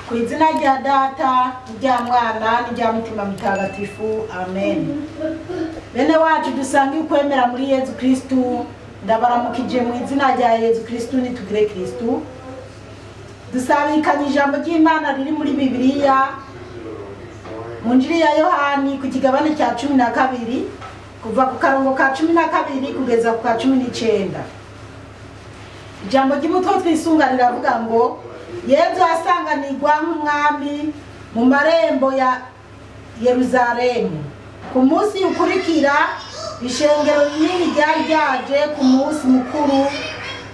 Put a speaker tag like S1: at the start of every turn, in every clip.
S1: Ku izina rya Data, n'irya Mwana, n'irya Mutima Mutagatifu, amen. Bene wacu dusange ukwemera muri Yezu Kristu, ndabaramukije mu izina rya Yezu Kristu, nitugire Kristu. Dusabikanye ijambo ry'Imana riri muri Bibiliya, mu Njiri ya Yohani ku kigabane cya 12, kuva ku karongo ka 12 kugeza ku ka 19. Ijambo ry'umutwe twisunga riravuga ngo Yezu asanganirwa nk'umwami mu marembo ya Yeruzalemu. Ku munsi ukurikira, ishengero rinini ryari ryaje ku munsi mukuru,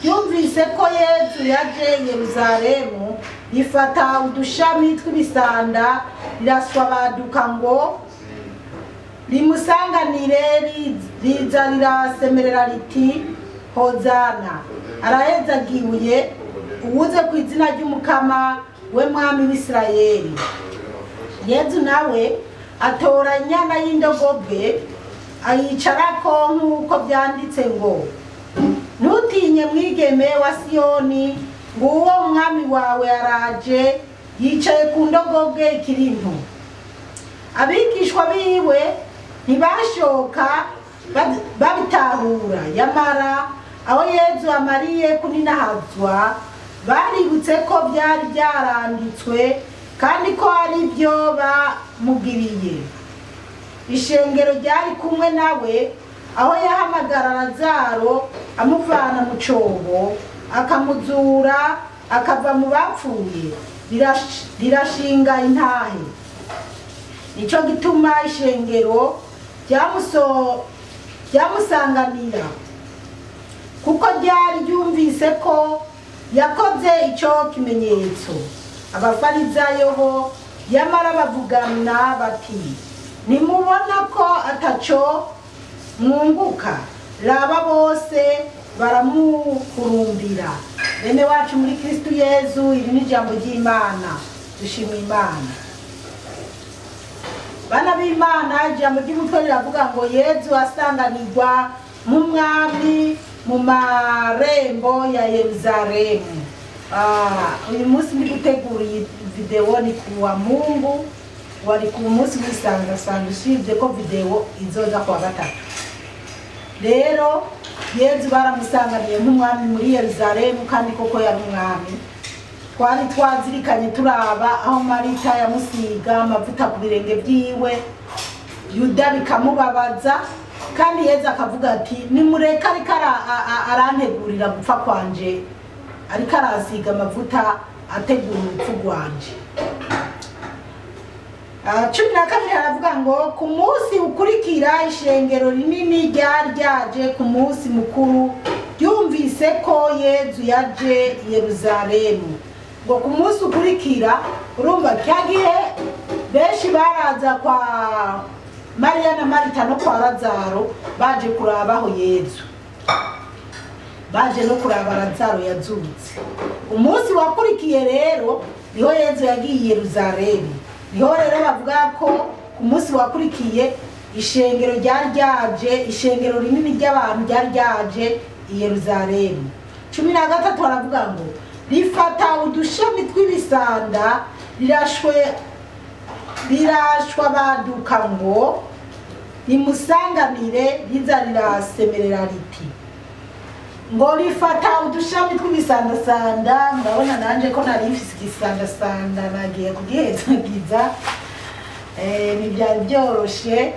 S1: ryumvise ko Yezu yaje Yeruzalemu, rifata udushami tw'ibisanda riraswabaduka ngo rimusanganire, riza rirasemerera riti Hozana, arahezagiwe uwuze ku izina ry'Umukama we mwami w'Isirayeli. Yezu nawe atora inyana y'indogobwe ayicarako nk'uko byanditse ngo ntutinye mwigeme wa Siyoni, nguwo umwami wawe araje yicaye ku ndogobwe ikiri nto. Abigishwa biwe ntibashoka babitahura, yamara aho Yezu amariye kuninahazwa baributse ko byari byaranditswe kandi ko ari byo bamugiriye. Ishengero ryari kumwe nawe aho yahamagara Lazaro amuvana mu cobo akamuzura akava mu bapfuye, rirashinga intahe. Nico gituma ishengero ryamusanganira, kuko ryari ryumvise ko yakoze ico kimenyetso. Abafarizayo bo yamara bavugana bati nimubona ko ataco mwunguka, raba bose baramukurumbira. Bene wacu muri Kristu Yezu, iri ni ijambo ry'Imana, dushima Imana. Bana b'Imana, ijambo ry'umutwe riravuga ngo Yezu asanganirwa nk'umwami mu marembo ya Yeruzalemu. Uyu munsi ndi gutegura iyi video ni kuwa Mungu, wari ku munsi w'isangasanga, usibye ko video izoza kuwa gatatu. Rero Yezu baramusanganiye nk'umwami muri Yeruzalemu, kandi koko yari umwami. Twari twazirikanye turaba aho Marita yamusiga amavuta ku birenge byiwe, Yuda bikamubabaza, kandi Yezu akavuga ati nimureke ariko arantegurira gupfa kwanje, ariko arasiga amavuta ategura urupfu rwanje. 12 haravuga ngo ku munsi ukurikira ishengero rinini ryari ryaje ku munsi mukuru, ryumvise ko Yezu yaje Yeruzalemu. Ngo ku munsi ukurikira, urumva cya gihe benshi baraza kwa Mariya na Marita no kwa Lazaro, baje kurabaho Yezu, baje no kuraba Lazaro yazutse. Umunsi wakurikiye rero niho Yezu yagiye Yeruzalemu. Niho rero bavuga ko ku munsi wakurikiye ishengero ryari ryaje, ishengero rinini ry'abantu ryari ryaje i Yeruzalemu. 13 baravuga ngo rifata udushami tw'ibisanda rirashwa baduka ngo rimusanganire, riza rirasemerera riti ngo rifata udushami tw'ibisandasanda. Murabona nanje ko nari mfise igisandasanda nagiye kugihezagiza, ntibyari byoroshe.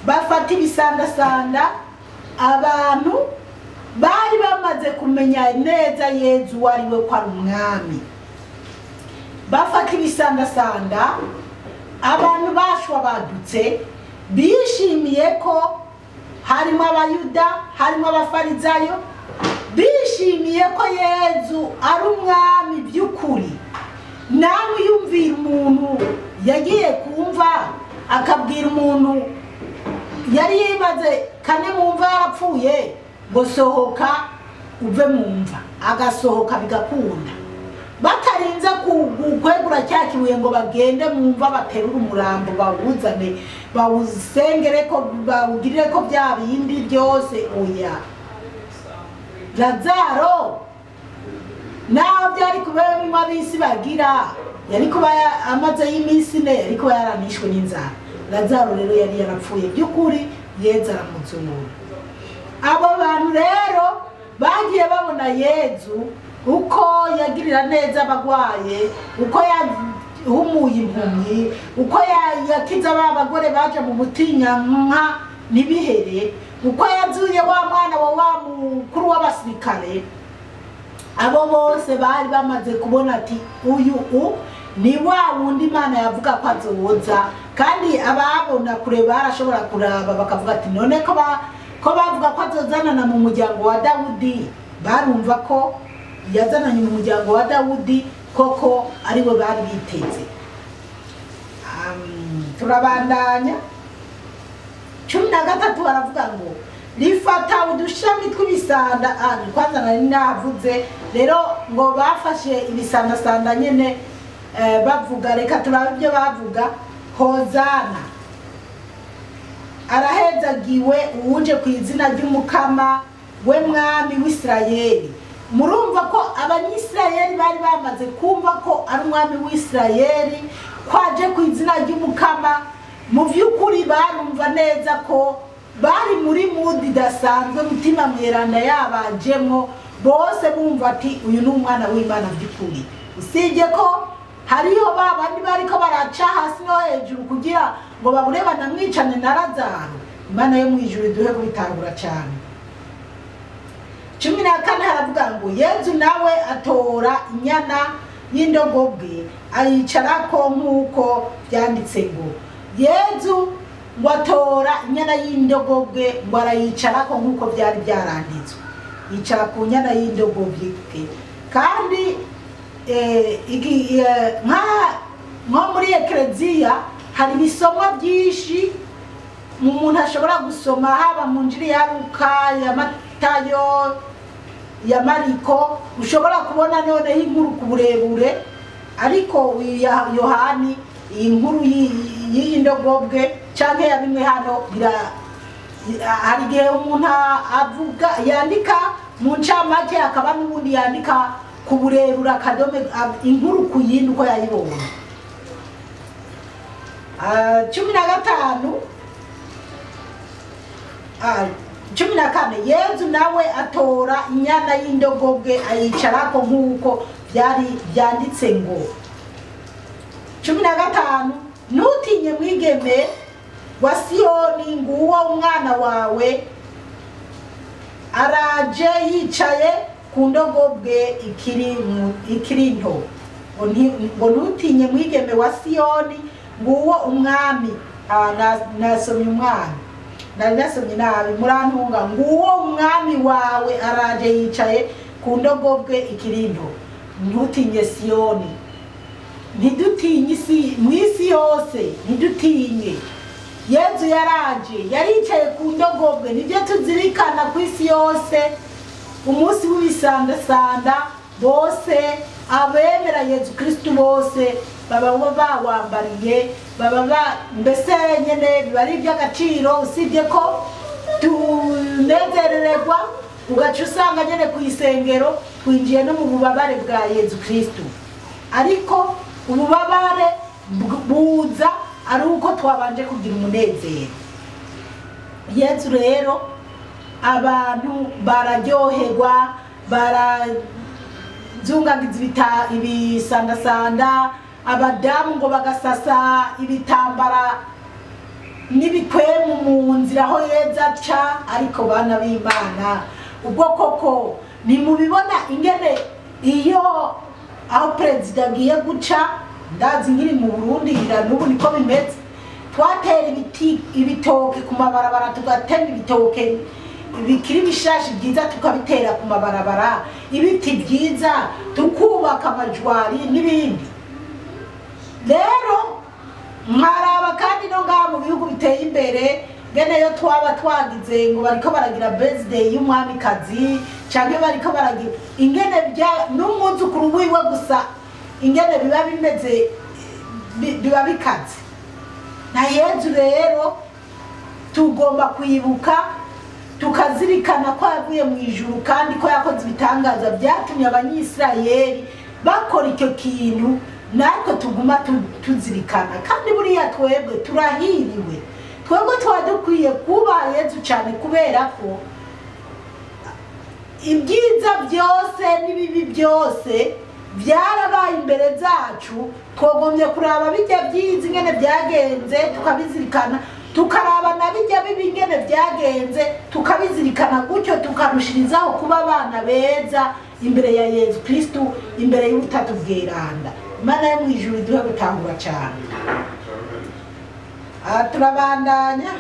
S1: Bafata ibisandasanda, abantu bari bamaze kumenya neza Yezu wari we ko ari umwami. Bafata ibisandasanda, abantu bashwa badutse bishimiye ko harimo Abayuda, harimo Abafarizayo, bishimiye ko Yezu ari umwami by'ukuri. Namwe yumvira umuntu yagiye kumva akabwira umuntu yari yimaze kane mu mva yarapfuye ngo sohoka uve mu mva, agasohoka bigakunda, batarinze kwegura cya kibuye ngo bagende mu mva baterure umurambo bawuzane bawusengere ko bawugirire ko bya bindi byose. Oya, Lazaro Naho byari kuba bimwe ab'isi bagira, yari kuba amaze y'iminsi 4, yari kuba yaranishwe n'inzara. Lazaro rero yari yarapfuye by'ukuri, Yezu aramuzura. Abo bantu rero bagiye babona Yezu uko yagirira neza abagwaye, uko yahumuye impumyi, uko yakiza ba bagore baje mu butinyanka ntibihere, uko yazuye wa mwana wa mukuru w'abasirikare. Abo bose bari bamaze kubona ati uyu ni wa wundi Imana yavuga ko azoza. Kandi ababona kure barashobora kuraba bakavuga ati none ko bavuga ko azozanana mu muryango wa Dawudi, barumva ko yazananye mu muryango wa Dawudi koko ariwe bari biteze. Turabandanya 13 baravuga ngo rifata udushami tw'ibisanda. Kwanza nari navuze rero ngo bafashe ibisandasanda nyene, bavuga, reka turabe ibyo bavuga. Hozana, arahezagiwe uwuje ku izina ry'Umukama we mwami w'Isirayeli. Murumva ko Abanyisirayeli bari bamaze kumva ko ari umwami w'Isirayeli, ko aje ku izina ry'Umukama. Mu by'ukuri barumva neza ko bari muri mudi idasanzwe, Mutima Mweranda yabajemo, bose bumva ati uyu ni umwana w'Imana by'ukuri. Usibye ko hariho ba bandi bariko baraca hasi no hejuru kugira ngo babure banamwicane na Lazaro. Imana yo mu ijuru iduhe kubitangura cyane. 14 haravuga ngo Yezu nawe atora inyana y'indogobwe ayicarako nk'uko byanditse ngo Yezu ngo atora inyana y'indogobwe ngo arayicarako nk'uko byari byaranditswe. Yicara ku nyana y'indogobwe. Kandi nko muri ekleziya hari ibisomwa byinshi umuntu ashobora gusoma, haba mu Njiri ya Luka, ya Matayo, ya Mariko, ushobora kubona noneho inkuru ku burebure. Ariko ya Yohani iyi nkuru y'iyi ndogobwe canke ya bimwe hano, hari igihe umuntu avuga yandika mu ncamake, akaba n'ubundi yandika ku burebure akadome inkuru ku yindi uko yayibonye. 15 14 Yezu nawe atora inyana y'indogobwe ayicarako nk'uko byari byanditse ngo. 15 ntutinye mwigeme wa Siyoni, nguwo umwana wawe araje yicaye ku ndogobwe ikiri nto. Ngo ntutinye mwigeme wa Siyoni, nguwo umwami. Nasomye umwami, nari nasomye nabi, murantunga. Nguwo umwami wawe araje yicaye ku ndogobwe ikiri nto. Ntutinye Siyoni, ntidutinye isi, mu isi yose ntidutinye. Yezu yaraje, yaricaye ku ndogobwe. Nibyo tuzirikana ku isi yose umunsi w'ibisandasanda, bose abemera Yezu Kristu bose baba bawambariye, baba mbese nyene biba ari iby'agaciro. Usibye ko tunezerererwa ugaca usanga nyene ku isengero twinjiye no mu bubabare bwa Yezu Kristu, ariko ububabare buza ari uko twabanje kugira umunezero. Yezu rero abantu bararyoherwa, barazungagiza ibisandasanda, abadamu ngo bagasasa ibitambara n'ibikwemu mu nzira aho Yezu aca. Ariko bana b'Imana, ubwo koko nimubibona ingene iyo aho perezida agiye guca, ndazi nkiri mu Burundi n'ubu niko bimeze, twatera ibiti ibitoke ku mabarabara, tugatema ibitoke bikiri bishashi byiza tukabitera ku mabarabara, ibiti byiza tukubaka amajwari n'ibindi. Rero nkaraba kandi no ngaha mu bihugu biteye imbere, ngene yo twaba twagize ngo bariko baragira birthday y'umwamikazi canke bariko baragira ingene bya n'umwuzukuru wiwe gusa, ingene biba bimeze biba bikaze. Na Yezu rero tugomba kwibuka Tukazirikana ko yavuye mu ijuru kandi ko yakoze ibitangaza byatumye Abanyisirayeli bakora icyo kintu, natwe tuguma tuzirikana. Kandi buriya twebwe turahiriwe, twebwe tuba dukwiye kubaha Yezu cyane, kubera ko ibyiza byose n'ibibi byose byarabaye imbere zacu. Twagombye kuraba bijya byiza ingene byagenze tukabizirikana, tukaraba na bijya bibi ingene byagenze tukabizirikana, gutyo tukarushirizaho kuba abana beza imbere ya Yezu Kristu, imbere y'Ubutatu Bweranda. Imana yo mu ijuru iduhe gutahura cyane. Turabandanya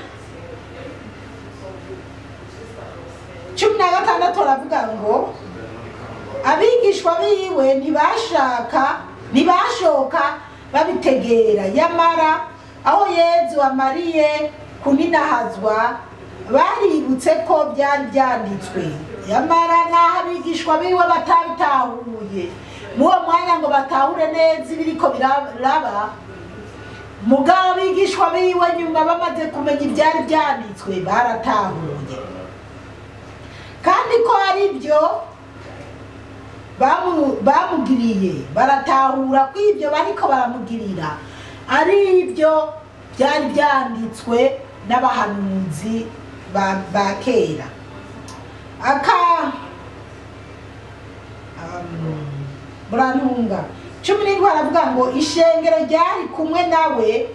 S1: 16 aravuga ngo abigishwa biwe ntibashoka babitegera, yamara aho Yezu amariye kuninahazwa baributse ko byari byanditswe. Yamara naho abigishwa biwe batabitahuye muwo mwanya ngo batahure neza ibiriko biraba, mugabo abigishwa biwe nyuma bamaze kumenya ibyari byanditswe baratahuye, kandi ko ari byo bamugiriye. Baratahura ko ibyo bariko baramugirira ari ibyo byari byanditswe n'abahanuzi ba kera. Murantunga 17 aravuga ngo ishengero ryari kumwe nawe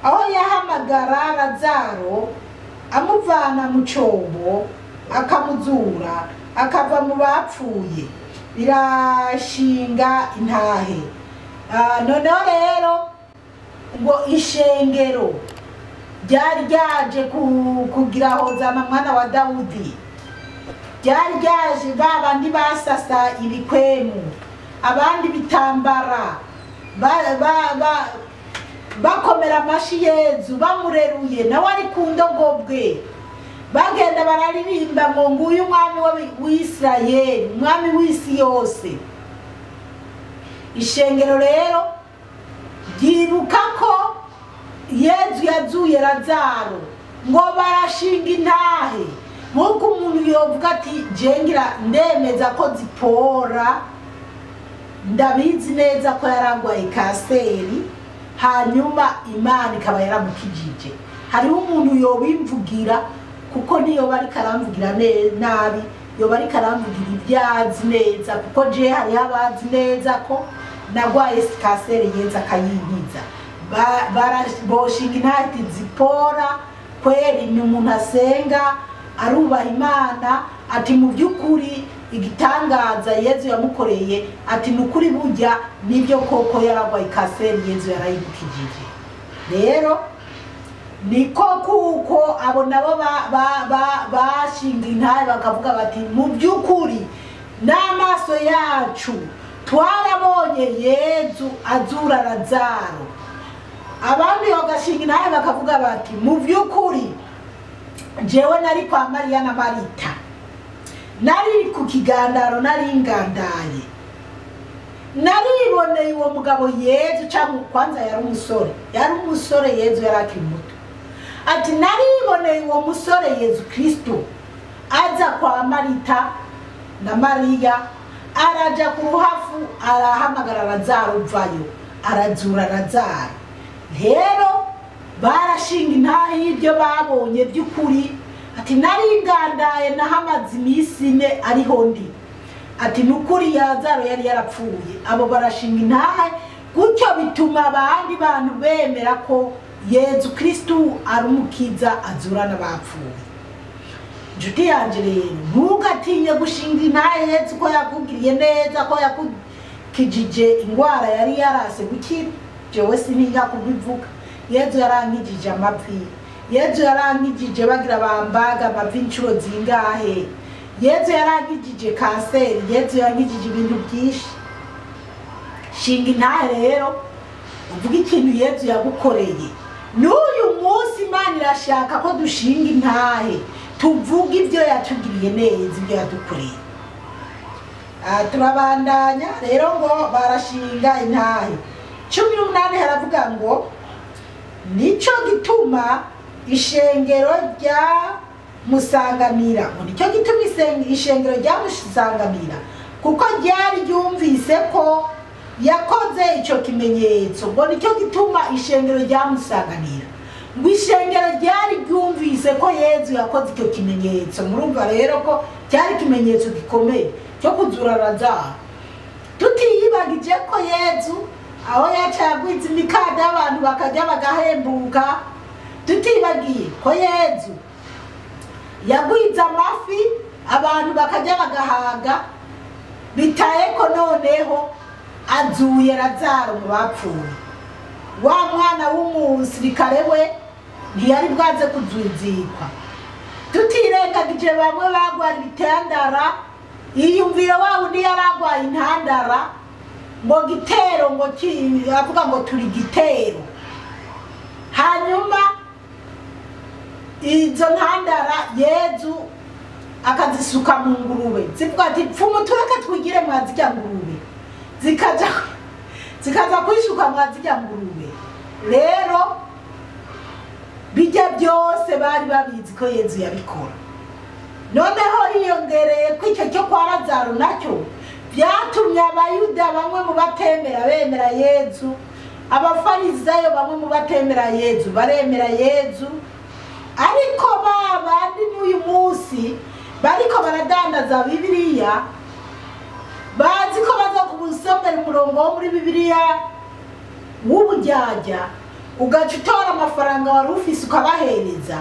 S1: aho yahamagara Lazaro amuvana mu cobo akamuzura akava mu bapfuye, birashinga intahe. Noneho rero ngo ishengero ryari ryaje kugira hozana mwana wa Dawudi, ryari ryaje babandi basasa ibikwemu, abandi bitambara, bakomera amashi Yezu bamureruye nawe ari ku ndogobwe, bagenda bararirimba ngo nguyu umwami w'Isirayeli, umwami w'isi yose. Ishengero rero ryibuka ko Yezu yazuye Lazaro, ngo barashinga intahe. Nk'uko umuntu yovuga ati jengira ndemeza ko zipora, ndabizi neza ko yaragwaye kanseri, hanyuma Imana ikaba yaramukijije. Hariho umuntu yobimvugira, kuko niyo bari karamvugira nabi, yo bari karamvugira ibyazi neza, kuko je hariho abazi neza ko nagwaye kanseri Yezu akayinkiza. Boshinga intahe zipora kweri, ni umuntu asenga arubaha Imana, ati mu by'ukuri igitangaza Yezu yamukoreye, ati nukuri burya nibyo koko yaragwaye kanseri Yezu yarayimukijije. Rero niko kuko abo nabo bashinga intahe bakavuga bati mu by'ukuri n'amaso yacu twarabonye Yezu azura Lazaro. Abandi bagashinga intahe bakavuga bati mu by'ukuri jewe nari kwa Mariya na Marita, nari ku kigandaro, nari ngandaye, nariboneye uwo mugabo Yezu, cyangwa kwanza yari umusore, yari umusore Yezu yari akiri muto, ati nariboneye uwo musore Yezu Kristo aza kwa Marita na Mariya, araja ku ruhafu arahamagara Lazaro vayo, arazura Lazaro. Rero barashinga intahe y'ibyo babonye by'ukuri, ati nari ngandaye nahamaze iminsi 4 ariho ndi, ati nukuri Lazaro yari yarapfuye. Abo barashinga intahe gutyo bituma abandi bantu bemera ko Yezu Kristu ari umukiza azura n'abapfuye. Nshuti yanje rero, ntugatinye gushinga intahe Yezu ko yakugiriye neza, ko yakukijije ingwara yari yarase gukira. Jewe sintinya kubivuga, Yezu yarankijije amavi, Yezu yarankijije bagira bambaga amavi inshuro zingahe, Yezu yarankijije kanseri, Yezu yankijije ibintu byinshi. Shinga intahe rero uvuge ikintu Yezu yagukoreye. N'uyu munsi Imana irashaka ko dushinga intahe tuvuge ibyo yatugiriye neza, ibyo yadukoreye. Turabandanya rero ngo barashinga intahe. 18 haravuga ngo nico gituma ishengero rya ryamusanganira, ngo nicyo gituma ishengero ryamusanganira, kuko ryari ryumvise ko yakoze icyo kimenyetso. Ngo nicyo gituma ishengero ryamusanganira, ngo ishengero ryari ryumvise ko Yezu yakoze icyo kimenyetso. Murumva rero ko cyari ikimenyetso gikomeye cyo kuzura Lazaro. Tutiyibagije ko Yezu aho yacagwiza imikanda abantu bakajya bagahembuka, tutibagiye ko Yezu yagwiza amafi abantu bakajya bagahaga, bitaye ko noneho azuye Lazaro mu bapfuye. Wa mwana w'umusirikare we ntiyari bwaze kuzuzikwa. Tutirengagije bamwe bagwara ibitandara, iyumvire wa wundi yaragwaye intandara ngo gitero, ngo avuga ngo turi gitero, hanyuma izo ntandara Yezu akazisuka mu ngurube, zivuga ati pfumu tureke twigire mwazirya ngurube, zikaza kwisuka mwazirya ngurube. Rero bijya byose bari babizi ko Yezu yabikora. Noneho hiyongereye ko icyo cyo kwa Lazaro nacyo byatumye abayuda bamwe mu batemera bemera Yezu, abafarizayo bamwe mu batemera Yezu baremera Yezu, ariko babandi n'uyu munsi bariko baradandaza Bibiliya, bazi ko baza kubusomera umurongo wo muri Bibiliya w'ubujyajya, ugaca utora amafaranga wari ufise ukabahereza.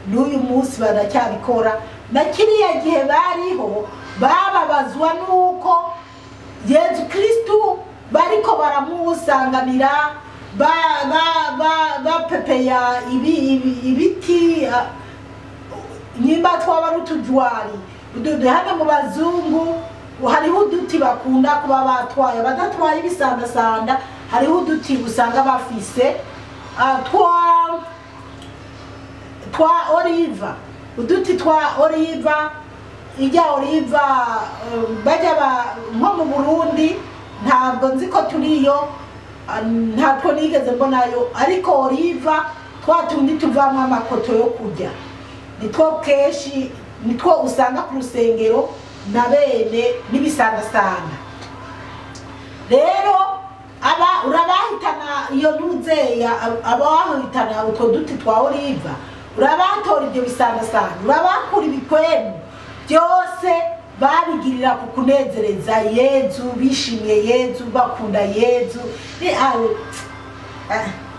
S1: N'uyu munsi baracyabikora. Na kiriya gihe bariho bababazwa nuko Yezu Kristu bariko baramusanganira, bapepeya ibiti nyimba twaba ari utujwari. Hano mu bazungu hariho uduti bakunda kuba batwaye, abadatwaye ibisandasanda hariho uduti usanga bafise twa oliva, uduti twa oliva, ijya oliva bajya nko mu Burundi ntabwo nzi ko turiyo, ntabwo nigeze mbonayo, ariko oliva twa tundi tuvamo amakoto yo kurya nitwo kenshi nitwo usanga ku rusengero na bene n'ibisandasanda. Rero aba urabahitana iyo ntuzeya, abahitana utwo duti twa oliva, urabatora ibyo bisandasanda, urabakura ibikwemu byose, babigirira ku kunezereza Yezu, bishimiye Yezu, bakunda Yezu.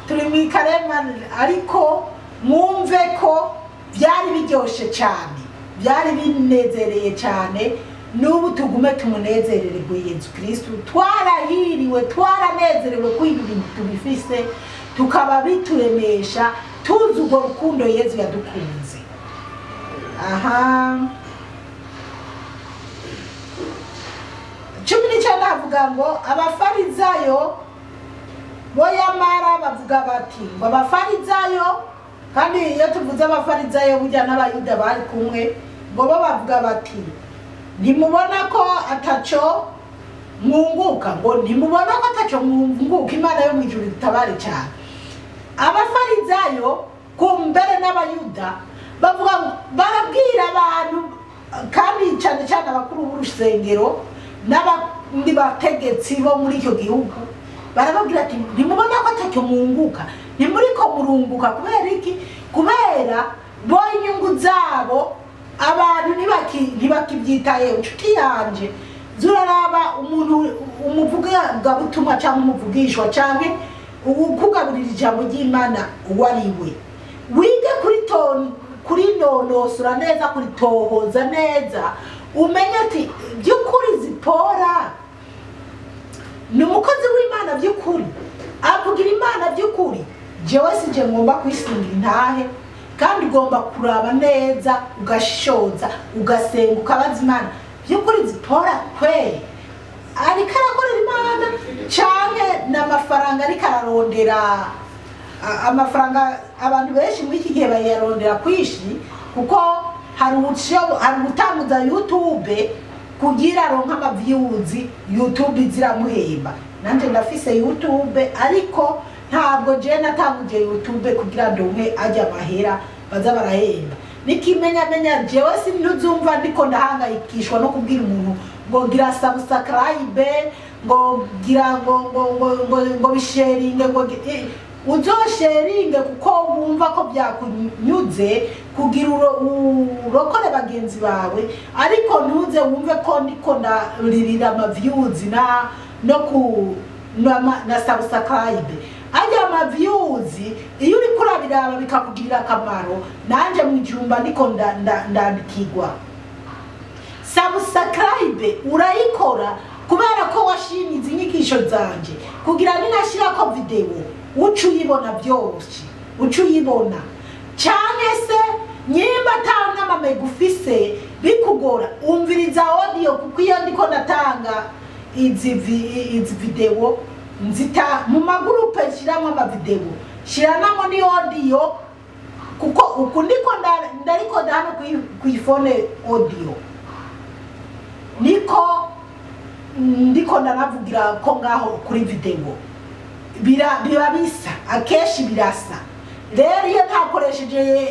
S1: Turi mu ikarema, ariko mwumve ko byari biryoshe cyane, byari binezereye cyane. N'ubu tugume tumunezererwe Yezu Kristu. Twarahiriwe, twaranezerewe ko ibi bintu tubifise, tukaba bituremesha, tuzi urwo rukundo Yezu yadukunze. Aha 19 havuga ngo abafarizayo bo yamara bavuga bati, ngo abafarizayo, kandi iyo tuvuze abafarizayo burya n'abayuda bari kumwe, ngo bo bavuga bati ntimubona ko ataco mwunguka, ngo ntimubona ko ataco mwunguka, Imana yo mu ijuru itabare cyane. Abafarizayo kumbere n'abayuda bavuga, barabwira abantu, kandi cyane cyane abakuru b'urusengero n'abandi bategetsi bo muri icyo gihugu, barababwira ati ntimubona ko atacyo mwunguka, ntimuriko murunguka. Kubera iki? Kubera bo inyungu zabo abantu ntibakibyitayeho. Inshuti yanje, zuraraba umuntu umuvugabutumwa cyangwa umuvugishwa cyangwa ukugaburira ijambo ry'Imana uwo ari we, wige kuri nonosora neza, kuritohoza neza, umenye ati by'ukuri Zipora ni umukozi w'Imana by'ukuri, avugira Imana by'ukuri. Jewe sije ngomba kwisingira intahe, kandi ugomba kuraba neza, ugashoza, ugasenga, ukabaza Imana by'ukuri Zipora kweli ariko arakorera Imana canke n'amafaranga ariko ararondera. Amafaranga abantu benshi muri iki gihe bayarondera kwishi, kuko hari ugutanguza YouTube kugira aronke ama views, YouTube ziramuhemba. Nanje ndafise YouTube, ariko ntabwo je natanguje YouTube kugira ndonke ajya amahera baza barahemba. N'ikimenyamenya jewe sinuzumva ndiko ndahangayikishwa no kubwira umuntu ngo gira subscribe, ngo gira ngo ngo ngo ngo ngo bisharinge, ngo uzosharinge kuko wumva ko byakunyuze kugira urokore bagenzi bawe, ariko ntuze wumve ko ndiko ndaririra ama views na no ku na subscribe. Ajya ama views iyo uri kurabiraba bikakugirira akamaro, nanje mu jumba ndiko ndandikirwa. Subscribe urayikora kubera ko washimye izi nyigisho zanje, kugira ninashirako video uca uyibona byose, uca uyibona. Canke se nyimba ata n'amamega ufise bikugora, umviriza audio, kuko iyo ndiko ndatanga izi video nzita mu magurupe nshiramwo ama video, shiranamo ni audio, kuko uku ndiko ndarikoda hano kw'ifone audio, niko ndiko ndanavugira ko ngaho kuri video biba bisa, akenshi birasa. Rero iyo ntakoresheje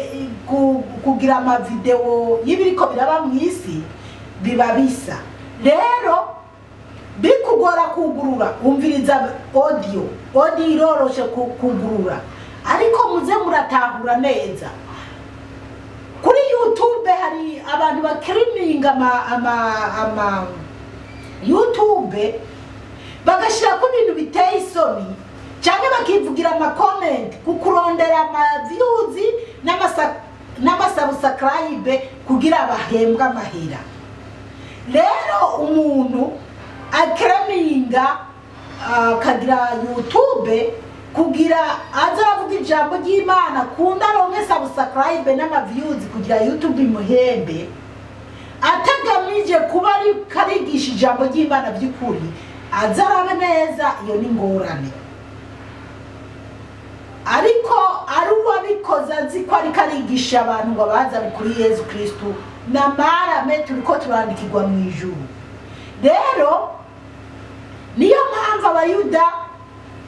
S1: kugira ama video y'ibiriko biraba mw'isi biba bisa. Rero bikugora kugurura, umviriza audio, audio iroroshe kugurura, ariko muze muratahura neza. Kuri YouTube hari abantu bakiriminga ama YouTube bagashirako ibintu biteye isoni, canke bakivugira ama comment kukurondera ama views n'amasubscribe kugira bahembwe amahera. Rero umuntu akreminga akagira YouTube kugira aze avuga ijambo ry'Imana, kunda aronke subscribe n'ama views kugira YouTube imuhembe, atagamije kuba ari karigisha ijambo ry'Imana by'ukuri, aze arabe neza, iyo ni ngorane. Ariko ari uwabikoze azi ko ariko arigisha abantu ngo baza kuri Yezu Kristu, na marame turiko turandikirwa mu ijuru. Rero niyo mpamvu Abayuda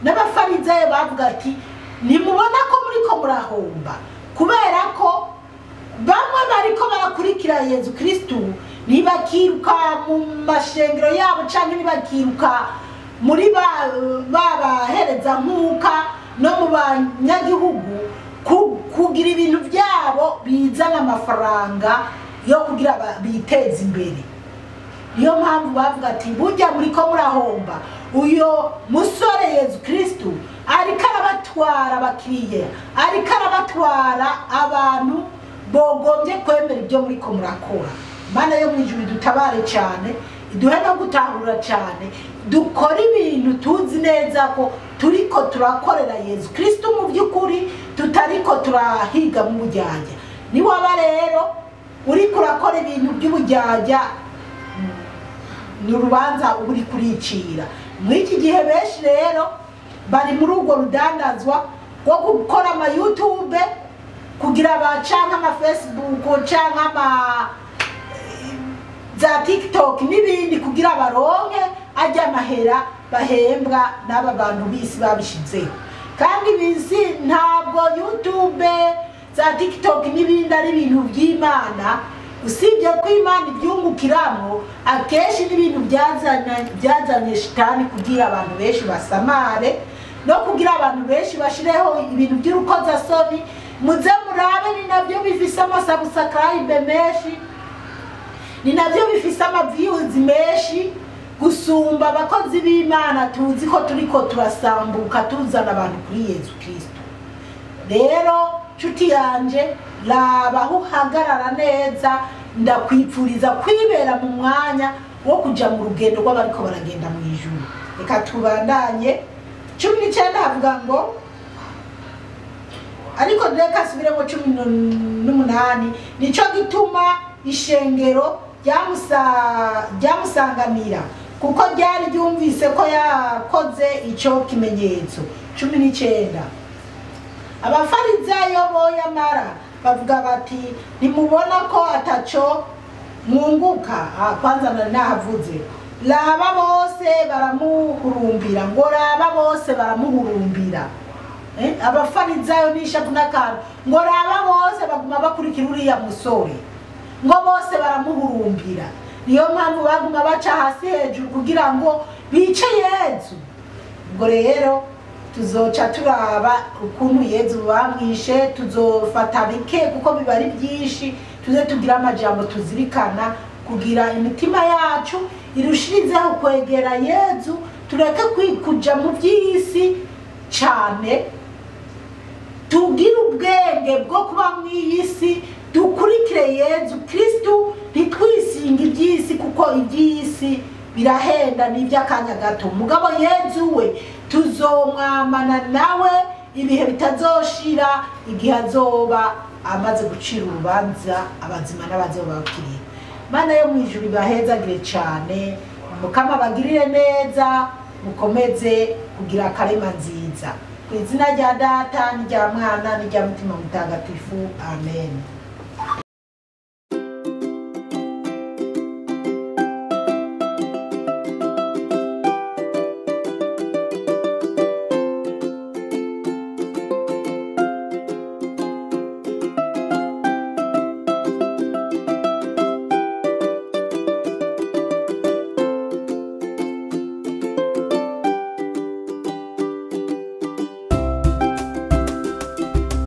S1: n'Abafarizayo bavuga ati ntimubona ko muriko murahomba, kubera ko bamwe bariko barakurikira Yezu Kristu ntibakiruka mu mashengero yabo, canke ntibakiruka muri babahereza nkuka no mu banyagihugu kugira ibintu byabo bizana amafaranga yo kugira biteze imbere. Niyo mpamvu bavuga ati burya muriko murahomba, uyo musore Yezu Kristu ariko arabatwara abakiriya, ariko arabatwara abantu bogombye kwemera ibyo muriko murakora. Mana yo mwijuru idutabare cyane, iduhe no gutahura cyane, dukora ibintu tuzi neza ko turiko turakorera Yezu Kristu mu by'ukuri, tutariko turahiga mu bujyajya. Niwaba rero uriko urakora ibintu by'ubujyajya, ni urubanza uba uri kuricira. Muri iki gihe benshi rero bari muri urwo rudandazwa rwo gukora ama YouTube kugira ba canke ama Facebook canke ama za TikTok n'ibindi, kugira baronke ajya amahera bahembwa n'aba bantu bisi babishizeho. Kandi bisi ntabwo YouTube za TikTok n'ibindi ari ibintu by'Imana, usibye ko Imana ibyungukiramo, akenshi n'ibintu byazanye shitani kugira abantu benshi basamare, no kugira abantu benshi bashireho ibintu by'urukozasoni. Muze murabe, ni nabyo bifise amasubscribe menshi, ni nabyo bifise ama views menshi gusumba abakozi b'Imana tuzi ko turiko turasambuka tuzana abantu kuri Yezu Kristo. Rero nshuti yanje, raba aho uhagarara neza, ndakwipfuriza kwibera mu mwanya wo kuja mu rugendo rw'abariko baragenda mu ijuru. Reka tubandanye. 19 havuga ngo, ariko reka asubiremo 18, nico gituma ishengero ryamusanganira, kuko ryari ryumvise ko yakoze ico kimenyetso. 19 Abafarizayo boyamara bavuga bati ntimubona ko ataco mwunguka. Kwanza nari nahavuze, raba bose baramuhurumbira, ngo raba bose baramuhurumbira. Abafarizayo n'ishavu n'akantu, ngo raba bose baguma bakurikira uriya musore, ngo bose baramuhurumbira. Niyo mpamvu baguma baca hasi hejuru kugira ngo bice Yezu. Ubwo rero tuzoca turaba ukuntu Yezu bamwishe, tuzofata bike kuko biba ari byinshi, tuze tugira amajambo tuzirikana kugira imitima yacu irushirizeho kwegera Yezu, tureke kuja mu by'isi cyane, tugire ubwenge bwo kuba mu iyi si, dukurikire Yezu Kristu, ntitwisinge iby'isi kuko iby'isi birahenda n'iby'akanya gato. Mugabo Yezu we tuzomwamana nawe ibihe bitazoshira, igihe azoba amaze gucira urubanza abazima n'abazoba bakiriho. Mana yo mu ijuru ibahezagire cyane, Mukama abagirire neza, mukomeze kugira akarema nziza. Ku izina rya Data n'irya Mwana n'irya Mutima Mutagatifu, amen.